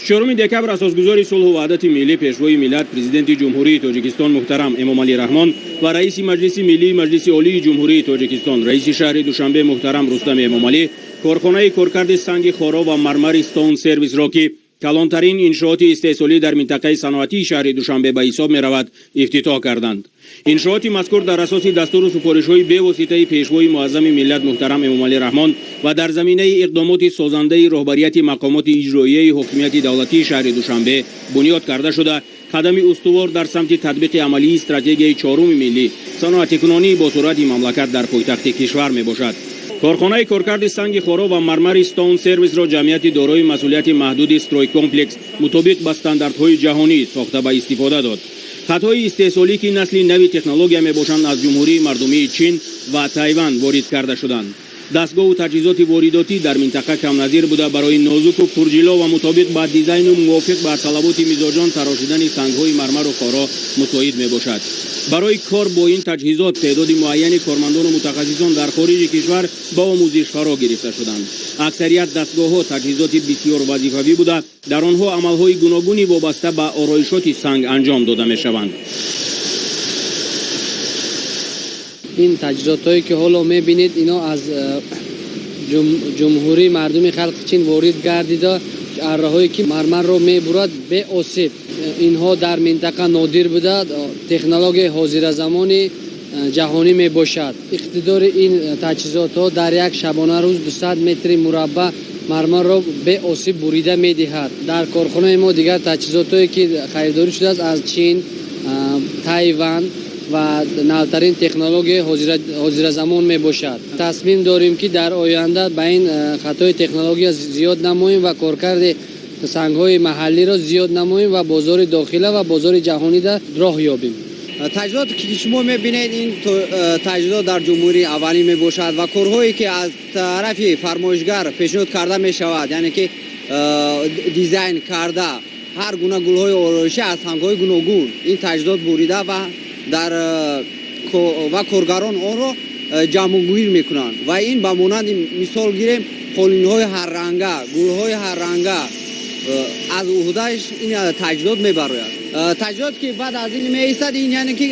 4 декабр асосгузори сулҳу ваҳдати миллӣ, пешвои миллат, президенти Ҷумҳурии Тоҷикистон муҳтарам Эмомалӣ Раҳмон ва раиси Маҷлиси Миллии Маҷлиси Олии Ҷумҳурии Тоҷикистон, раиси шаҳри Душанбе муҳтарам Рустам Эмомалӣ корхонаи коркарди санги хоро ва мармари Стоун Сервисро, ки калонтарин иншооти истеҳсолӣ дар минтақаи саноатии шаҳри Душанбе ба ҳисоб меравад, ифтитоҳ карданд. Иншооти мазкур дар асоси дастуру супоришҳои бевоситаи пешвои муаззами миллат муҳтарам Эмомалӣ Раҳмон ва дар заминаи иқдомоти созандаи роҳбарияти мақомоти иҷроияи ҳокимияти давлатии шаҳри Душанбе бунёд карда шуда, қадами устувор дар самти татбиқи амалии стратегияи чоруми миллӣ, саноатикунонии босуръати мамлакат дар пойтахти кишвар мебошад. Корхонаи коркарди санги хоро ва мармари Стоун Сервисро ҷамъияти дорои масъулияти маҳдуди Стройкомплекс мутобиқ ба стандартҳои ҷаҳонӣ сохта ба истифода дод. Хатҳои истеҳсолӣ, ки насли нави технология мебошанд, аз Ҷумҳурии Мардумии Чин ва Тайван ворид карда шуданд. Дастгоҳу таҷҳизоти воридотӣ дар минтақа камназир буда, барои нозуку пурҷило ва мутобиқ ба дизайну мувофиқ ба талаботи мизоҷон тарошидани сангҳои мармару хоро мусоид мебошад. Барои кор бо ин таҷҳизот теъдоди муайяни кормандону мутахассисон дар хориҷи кишвар ба омӯзиш фаро гирифта шуданд. Аксарият дастгоҳҳо таҷҳизоти бисёр вазифавӣ буда, дар онҳо амалҳои гуногуни вобаста ба ороишоти санг анҷом дода мешаванд. Ин таҷҳизотҳое, ки ҳоло мебинед, ино аз Ҷумҳурии Мардуми Халқи Чин ворид гардида, арраҳое, ки мармарро мебурад беосиб. Инҳо дар минтақа нодир буда, технологияи ҳозиразамони ҷаҳонӣ мебошад. Иқтидори ин таҷҳизотҳо дар як шабонарӯз 200 метри мураббаъ мармарро беосиб бурида медиҳад. Дар корхонаи мо дигар таҷҳизотҳое, ки харидорӣ шудааст аз Чин, Тайван ва навтарин технологияи ҳозиразамон мебошад. Тасмим дорем, ки дар оянда ба ин хатои технология зиёд намоем ва коркарди сангҳои маҳаллиро зиёд намоем ва бозори дохила ва бозори ҷаҳонида роҳ ёбем. Таҷҳизоте, ки шумо мебинед, ин таҷҳизот дар ҷумҳурӣ аввалин мебошад ва корҳое, ки аз тарафи фармоишгар пешниҳод карда мешавад, яъне ки дизайн карда ҳар гуна гулҳои ороишӣ аз сангҳои гуногун, ин таҷҳизот бурида ва дар ва коргарон онро ҷамъгӯӣ мекунанд. Ва ин ба монанди мисол гирем, қолинҳои ҳарранга, гулҳои ҳарранга аз уҳдааш ин таҷҳизот мебарояд. Таҷҳизот, ки баъд аз ин меистад, ин яъне ки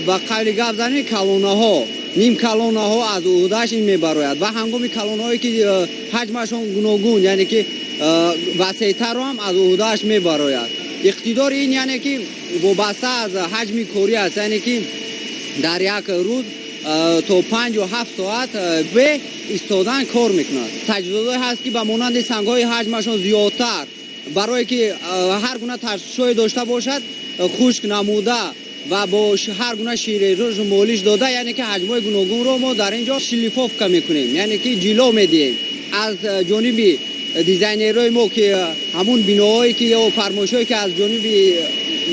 ба қавли гап занӣ, калонаҳо, ним калонаҳо аз уҳдааш ин мебарояд. Ва ҳангоми калонҳое, ки ҳаҷмашон гуногун, яъне ки васеътарро ҳам аз уҳдааш мебарояд. Иқтидори ин, яъне ки вобаста аз ҳаҷми корӣ аст, яъне ки дар як рӯз то 5-7 соат бе истодан кор мекунад. Таҷҳизотҳое ҳаст, ки ба монанди сангҳои ҳаҷмашон зиёдтар, барое ки ҳар гуна таршишҳое дошта бошад, хушк намуда ва бо ҳар гуна ширерӯжу молиш дода, яъне ки ҳаҷмҳои гуногунро мо дар ин ҷо шлифовка мекунем, яъне ки ҷило медиҳем аз ҷониби дизайнерҳои мо, ки ҳамун биноҳое ки ё фармоишҳое, ки аз ҷониби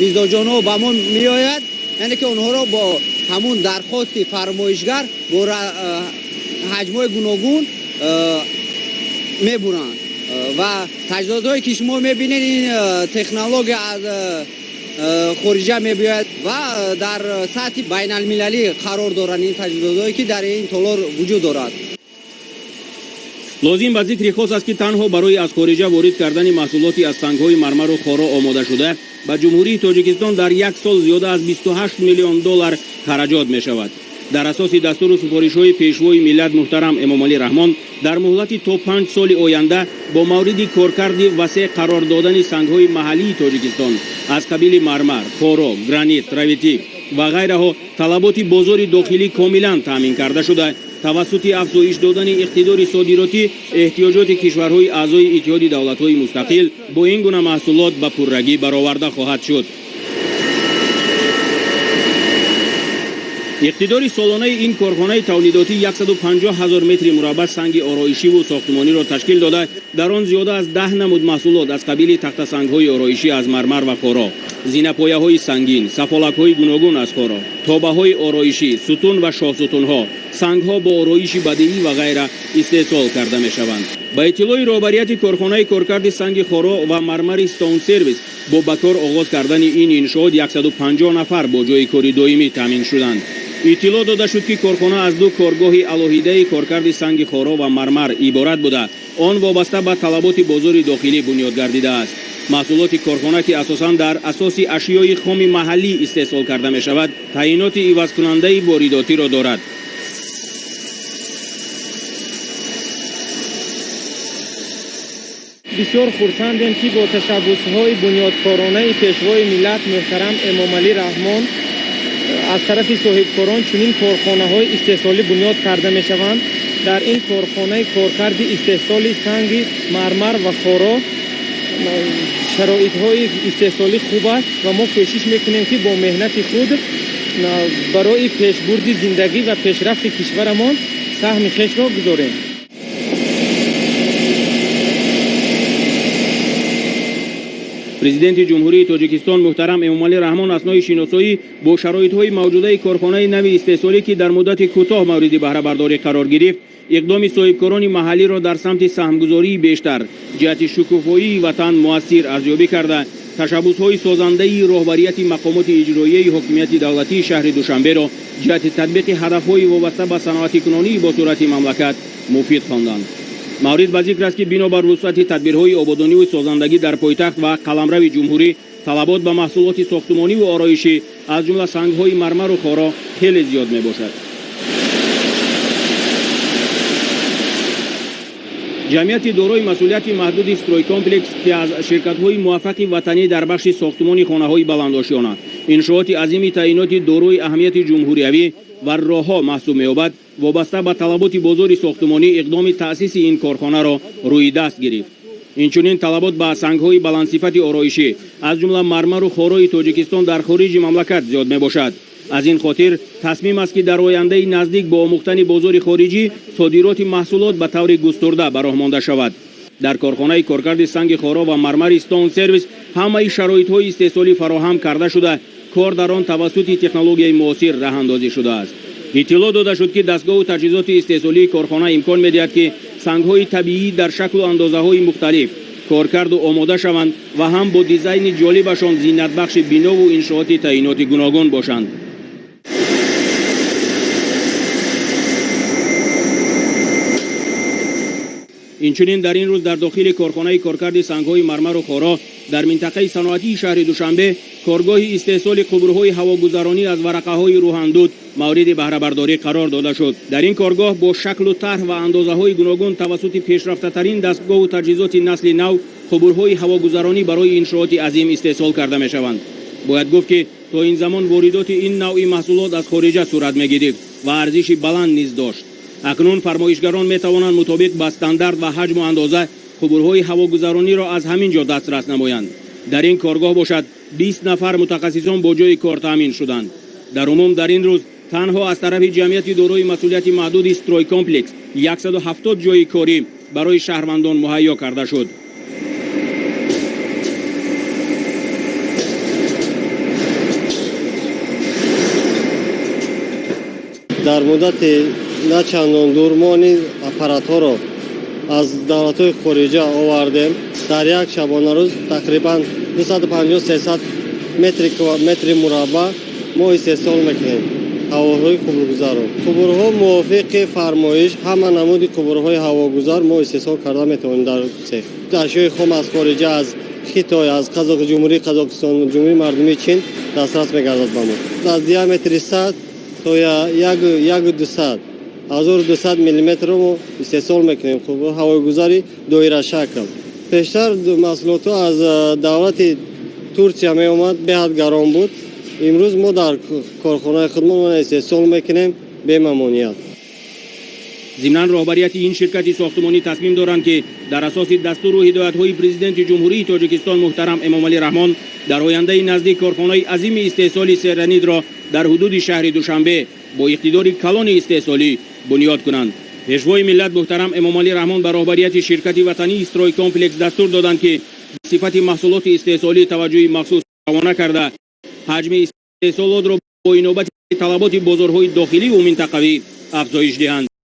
мизоҷонҳо ба мо меояд, яъне ки онҳоро бо ҳамун дархости фармоишгар бо ҳаҷмҳои гуногун мебуранд. Ва таҷҳизотҳое, ки шумо мебинед, ин технология аз хориҷа мебиёяд ва дар сатҳи байналмилалӣ қарор доранд ин таҷҳизотҳое, ки дар ин толор вуҷуд дорад. Лозим ба зикри хос аст, ки танҳо барои аз хориҷа ворид кардани маҳсулоти аз сангҳои мармару хоро омодашуда ба Ҷумҳурии Тоҷикистон дар як сол зиёда аз 28 миллион доллар хараҷот мешавад. Дар асоси дастуру супоришҳои пешвои миллат муҳтарам Эмомалӣ Раҳмон дар муҳлати то 5 соли оянда бо мавриди коркарди васеъ қарор додани сангҳои маҳаллии Тоҷикистон аз қабили мармар, хоро, гранит, травертин ва ғайраҳо талаботи бозори дохилӣ комилан таъмин карда шуда, тавассути афзоиш додани иқтидори содиротӣ эҳтиёҷоти кишварҳои аъзои Иттиҳоди Давлатҳои Мустақил бо ин гуна маҳсулот ба пуррагӣ бароварда хоҳад шуд. Иқтидори солонаи ин корхонаи тавлидотӣ 150 ҳазор метри мураббаъ санги ороишиву сохтмониро ташкил дода, дар он зиёда аз 10 намуд маҳсулот аз қабили тахтасангҳои ороишӣ аз мармар ва хоро, зинапояҳои сангин, сафолакҳои гуногун аз хоро, тобаҳои ороишӣ, сутун ва шоҳсутунҳо, сангҳо бо ороиши бадиӣ ва ғайра истеҳсол карда мешаванд. Ба иттилои роҳбарияти корхонаи коркарди санги хоро ва мармари Стоун Сервис, бо ба кор оғоз кардани ин иншоот 150 нафар бо ҷойи кори доимӣ таъмин шуданд. Иттилоъ дода шуд, ки корхона аз ду коргоҳи алоҳидаи коркарди санги хоро ва мармар иборат буда. Он вобаста ба талаботи бозори дохилӣ бунёд гардидааст. Маҳсулоти корхона, ки асосан дар асоси ашёи хоми маҳаллӣ истеҳсол карда мешавад, таъиноти ивазкунандаи воридотиро дорад. Бисёр хурсандем, ки бо ташаббусҳои бунёдкоронаи Пешвои миллат муҳтарам Эмомалӣ Раҳмон аз тарафи соҳибкорон чунин корхонаҳои истеҳсолӣ бунёд карда мешаванд. Дар ин корхонаи коркарди истеҳсоли санги мармар ва хоро шароитҳои истеҳсолӣ хуб аст ва мо кӯшиш мекунем, ки бо меҳнати худ барои пешбурди зиндагӣ ва пешрафти кишварамон саҳми хешро гузорем. Президенти Ҷумҳурии Тоҷикистон муҳтарам Эмомалӣ Раҳмон аснои шиносоӣ бо шароитҳои мавҷудаи корхонаи нави истеҳсолӣ, ки дар муддати кӯтоҳ мавриди баҳрабардорӣ қарор гирифт, иқдоми соҳибкорони маҳаллиро дар самти саҳмгузории бештар ҷиҳати шукуфоии ватан муассир арзёбӣ карда, ташаббусҳои созандаи роҳбарияти мақомоти иҷроияи ҳокимияти давлатии шаҳри Душанберо ҷиҳати татбиқи ҳадафҳои вобаста ба саноатикунонии босуръати мамлакат муфид хонданд. Маврид ба зикр аст, ки бинобар вусъати тадбирҳои ободониву созандагӣ дар пойтахт ва қаламрави ҷумҳурӣ, талабот ба маҳсулоти сохтумониву ороишӣ, аз ҷумла сангҳои мармару хоро, хеле зиёд мебошад. Ҷамъияти дорои масъулияти маҳдуди «Стройкомплекс», ки аз ширкатҳои муваффақи ватанӣ дар бахши сохтумони хонаҳои баландошёна, иншооти азими таъиноти дорои аҳамияти ҷумҳуриявӣ ва роҳҳо маҳсуб меёбад, вобаста ба талаботи бозори сохтумонӣ иқдоми таъсиси ин корхонаро рӯи даст гирифт. Инчунин талабот ба сангҳои баландсифати ороишӣ, аз ҷумла мармару хорои Тоҷикистон, дар хориҷи мамлакат зиёд мебошад. Аз ин хотир тасмим аст, ки дар ояндаи наздик бо омӯхтани бозори хориҷӣ содироти маҳсулот ба таври густурда ба роҳ монда шавад. Дар корхонаи коркарди санги хоро ва мармари «Стоун Сервис» ҳамаи шароитҳои истеҳсолӣ фароҳам карда шуда, кор дар он тавассути технологияи муосир раҳандозӣ шудааст. Иттилоъ дода шуд, ки дастгоҳу таҷҳизоти истеҳсолии корхона имкон медиҳад, ки сангҳои табиӣ дар шаклу андозаҳои мухталиф коркарду омода шаванд ва ҳам бо дизайни ҷолибашон зинатбахши бинову иншооти таъиноти гуногун бошанд. Инчунин дар ин рӯз дар дохили корхонаи коркарди сангҳои мармару хоро дар минтақаи саноатии шаҳри Душанбе коргоҳи истеҳсоли қубурҳои ҳавогузаронӣ аз варақаҳои рӯҳандуд мавриди баҳрабардорӣ қарор дода шуд. Дар ин коргоҳ бо шаклу тарҳ ва андозаҳои гуногун тавассути пешрафтатарин дастгоҳу таҷҳизоти насли нав қубурҳои ҳавогузаронӣ барои иншооти азим истеҳсол карда мешаванд. Бояд гуфт, ки то ин замон воридоти ин навъи маҳсулот аз хориҷа сурат мегирифт ва арзиши баланд низ дошт. Акнун фармоишгарон метавонанд мутобиқ ба стандарт ва ҳаҷму андоза қубурҳои ҳавогузарониро аз ҳамин ҷо дастрас намоянд. Дар ин коргоҳ бошад, 20 нафар мутахассисон бо ҷои кор таъмин шуданд. Дар умум дар ин рӯз танҳо аз тарафи ҷамъияти дорои масъулияти маҳдуди «Стройкомплекс» 170 ҷои корӣ барои шаҳрвандон муҳайё карда шуд. Дар муддати на чандон дур мо ин аппаратҳоро аз давлатҳои хориҷа овардем. Дар як шабонарӯз тақрибан 250-300 метри мураббаъ мо истеҳсол мекунем ҳавоҳои қубургузарро. Қубурҳо мувофиқи фармоиш, ҳама намуди қубурҳои ҳавогузар мо истеҳсол карда метавонем дар цех. Ашёи хом аз хориҷа, аз Хитой, аз Ҷумҳурии Қазоқистон, Ҷумҳурии Мардумии Чин дастрас мегардад ба мо. Аз диаметри 100 то 1,200, 1200 миллиметрро мо истеҳсол мекунем ҳавогузари доирашакл. Пештар маҳсулотҳо аз давлати Турсия меомад, беҳад гарон буд. Имрӯз мо дар корхонаи худмон истеҳсол мекунем бемамоният. Зимнан роҳбарияти ин ширкати сохтумонӣ тасмим доранд, ки дар асоси дастуру ҳидоятҳои Президенти Ҷумҳурии Тоҷикистон муҳтарам Эмомалӣ Раҳмон дар ояндаи наздик корхонаи азими истеҳсоли серанидро дар ҳудуди шаҳри Душанбе бо иқтидори калони истеҳсолӣ бунёд кунанд. Пешвои миллат муҳтарам Эмомалӣ Раҳмон ба роҳбарияти ширкати ватании «Стройкомплекс» дастур доданд, ки сифати маҳсулоти истеҳсолӣ таваҷҷӯҳи махсус равона карда, ҳаҷми истеҳсолотро бо инобати талаботи бозорҳои дохиливу минтақавӣ афзоиш диҳанд.